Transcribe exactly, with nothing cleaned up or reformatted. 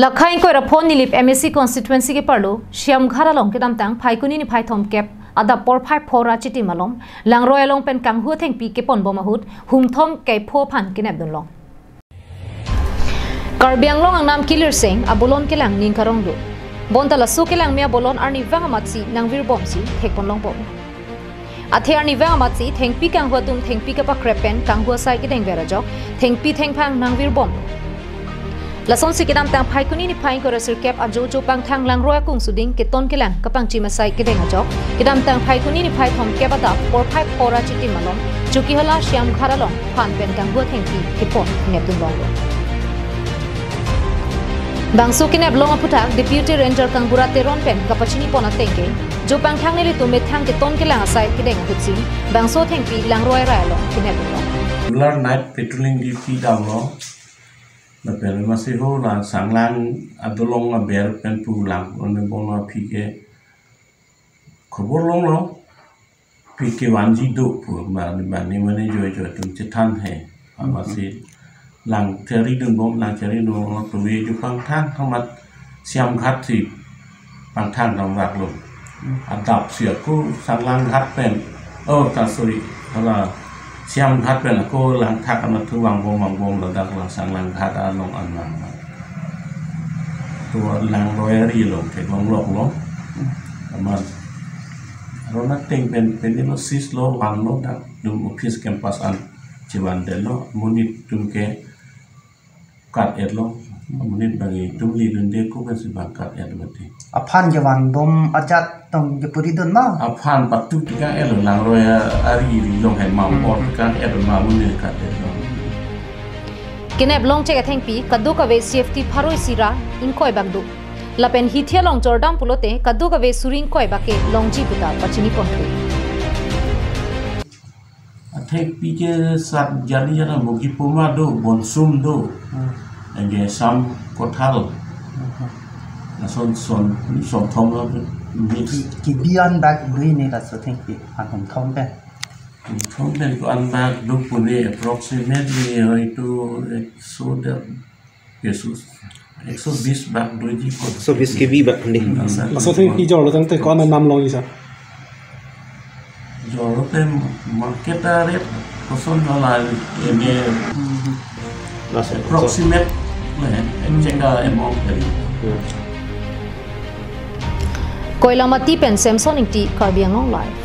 Lakha ingkoi ra pho Nilip M A C constituency ke-arlo Shyamghat along kedamtang Phaikuni niphai thomkep adap porphai pho ra chitim malom langroi along pen kanghu thengpi keponbom ahut humthom kepho aphan kenepdunlong. Karbi Anglong angnam kilirseng abolon kelang ning karong do. Bonta laso kelangme abolon arnivang amatsi nangvirbomsi thekponlongbom. Athe arnivang amatsi thengpi kanghu atum thengpi kapakrep pen kanghu asai kedengver ajok thengpi thengphang nangvirbom. Lasonsi kedamtang Phaikuni niphai ingkoi ra sirkep ajo Jopangthang langroi akung suding keton kelang kapangchim asai kedeng ajok kedamtang Phaikuni niphai thomkep adap porphai pho ra chitim malom Chokihola Shyamghat along phan pen kanghu athengpi kepon nepdunlonglo. Bangso keneplong aphuthak Deputy Ranger Kangbura Teron pen kapachinipon ateng ke Jopangthang nelitum methang keton kelang asai kedeng ahutsi bangso thengpi langroi arai along kenepdunlong. Regular night patrolling duty damlo. Lapen masi ho la sanglang adolong aber pen pulang, onne bong aphi ke khobor longlo. Phi kevanji do pu, mane mane joi joi atum chethan he. Amatsi lang chari dunbom, lang chari dunbom, tuve Jopangthang amat Shyamghat si pangthang damvaklo. Adap si ako Sanglanghat pen. Oh, ta sorry. Hala Shyamghat pen ako langthak anatthu vangbom vangbom ladak la Sanglanghat along anlang. To langroi ari along theklongloklo. Amat aron ateng pen penilo sislo vanlo dak dum office campus an chevandetlo. Monit atum ke kat-etlo. Monit bang itum lidunde ko pensi bang kat-et mati. Aphan kevanbom ajat tong kepuri dun ma? Aphan patu tikang-etlo, langroi ari ri long hai mam Hmm. or tikang-etlo ma, monit kat-etlo. Keneplong chek athengpi kadokave C F T pharo isi ra ingkoi bak do. Lapen hithi along jordam pulote kadokave suri ingkoi bak kelongji puta pachinipon thu. Athengpi ke sat jani jana mogi puma do, bonsum do. Hmm. Anke Sam Kothal. Hmm. Lason son, son thom lo mix. Ki-, kebi an bak do ne laso athengpi, an humthom pen? Humthom pen ko-an bak do pune approximately hoito ekso der, ekso, ekso bis bak doji ko. Ekso bis kebi bak de. Hmm, asa. Laso athengpi jorlo tangte ko-an anam longji sir? Jorlo te market rate koson hala eme Laso approximate, eh, exact amount kali. Hmm. Koilamati pen Samson Ingti, Karbi Anglong Live.